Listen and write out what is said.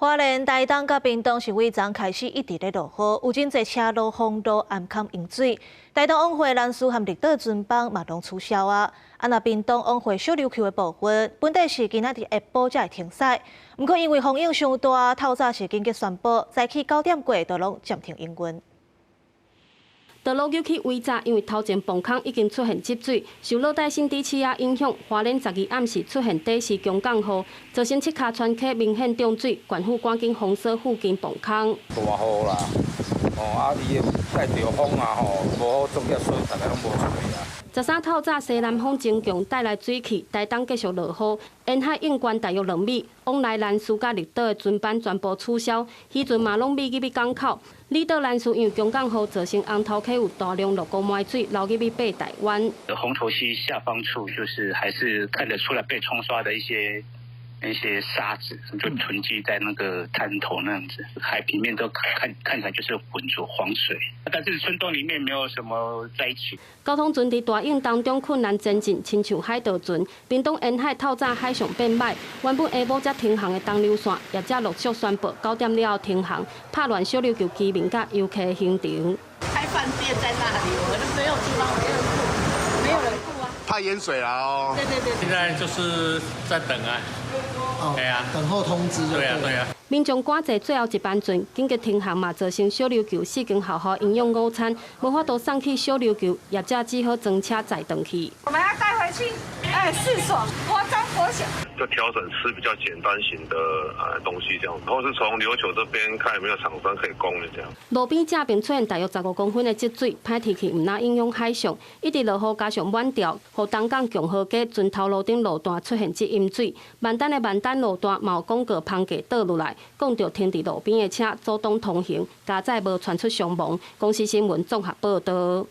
花蓮、台東佮屏東是對昨開始一直咧落雨，有真濟車路封路，暗崁淹水。台東往回蘭嶼和綠島船班嘛攏取消啊。啊，若屏東往回小琉球的部分，本底是今仔日下晡才會停駛，毋過因為風湧傷大，透早時緊急宣布，早起9點過都攏暫停營運。道路扭去圍閘，因為頭前磅空已經出現積水，受熱帶性低氣壓影響，花蓮12暗時出現短時強降雨，造成七跤川溪明顯漲水，縣府趕緊封鎖附近磅空。大雨啦，哦啊，伊帶著風啊吼，無好作業，所以大家攏無出去啊。13透早西南風增強，帶來水汽，台東繼續落雨，沿海湧懸大約2米，往來蘭嶼佮綠島的船班全部取消，漁船嘛攏覕入去港口。離島蘭嶼因為強降雨造成紅頭溪有大量六公米水流入去八大灣。紅頭溪下方處就是還是看得出來被沖刷的一些那些沙子，就囤積在那個灘頭那樣子，海平面都看起來就是渾濁黃水，但是村莊裡面沒有什麼災情。交通船佇大湧當中困難前進，親像海盜船。屏東沿海透早海象變歹，原本下晡才停航的東琉線，業者陸續宣布9點了後停航，拍亂小琉球居民佮遊客行程。開飯店在那裡，我都沒有地方，沒人顧，沒有人顧啊。怕淹水了哦。對對對。現在就是在等啊。對啊，等候通知就對啊對啊。民眾趕坐最後一班船，緊急停航嘛，造成小琉球四間學校營養午餐無法度送去小琉球，業者只好裝車載轉去。我們要帶回去，哎，四所國中、國小。就調整吃比較簡單型的東西，這樣，或是從琉球這邊看有沒有廠商可以供應這樣。路邊正邊出現大約15公分的積水，歹天氣毋但影響海象，一直落雨加上滿潮，予東港共和街船頭路頂路段出現積淹水，萬丹的萬丹路段嘛有廣告棚架倒落來，講著停佇路邊的車阻擋通行，佳哉無傳出傷亡。公視新聞綜合報導。